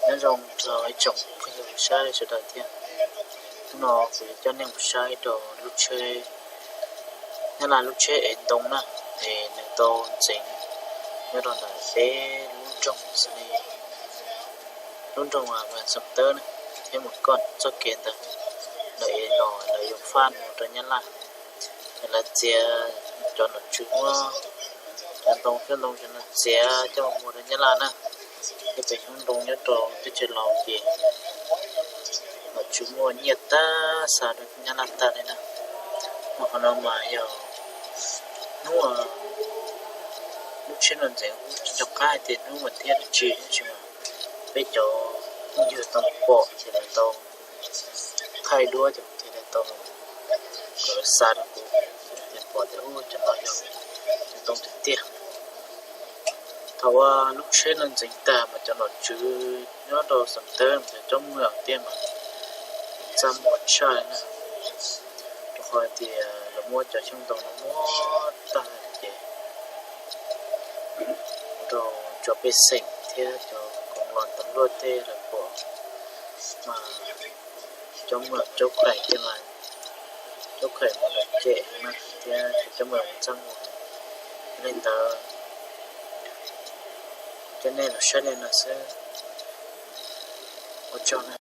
Nyob zoo rau ib tsoom phooj ywg saib sawv daws thiab. Hnub no kuv yuav coj nej mus saib rau lub tsheb, Nyab Laj lub tsheb ev ntoo na, es nws tau ntxeev nyob rau ntawm peb lub nroog xws li lub nroog Xeem Tawb na, thiab mus koj txoj kev ntawd, lawv ev los lawv yuav faj mus rau Nyab Laj. Es lawv txiav, cov nom tswv muab cov ntoo, cov ntoo cov no txiav coj mus rau Nyab Laj na. Tej pem xyoob ntoo nyob rau teb chaws Laus ces nom tswv muaj nyiaj tag xa rau Nyab Laj tag li na. Mas qhov no mas yog hnub lub tsheb no ntxeev, tsis nco qab hais tias hnub vas thiab tsis, tab sis mas peb cov phooj ywg tau pom ces lawv tau thaij duab ces thiaj li tau kom lawv xa rau kuv, thiaj pom tias ub, cov no yog cov ntoo tiag tiag. Thaum uas lub tsheb no ntxeev tag mas cov nom tswv nyob rau Xeem Tawb mas cov coob muag tiag mas txaj muag tshaj li na, rau qhov tias lawv muab cov xyoob ntoo no muab tag ces ua rau cov pej xeem thiab cov koom los tas luaj tej lawv pom mas cov coob muag caub khaim thiab mas caub khaim mus lawm cem na, thiab cov coob muag txaj muag. Yog li ntawd, coj nej los saib li no xwb, ua tsaug na.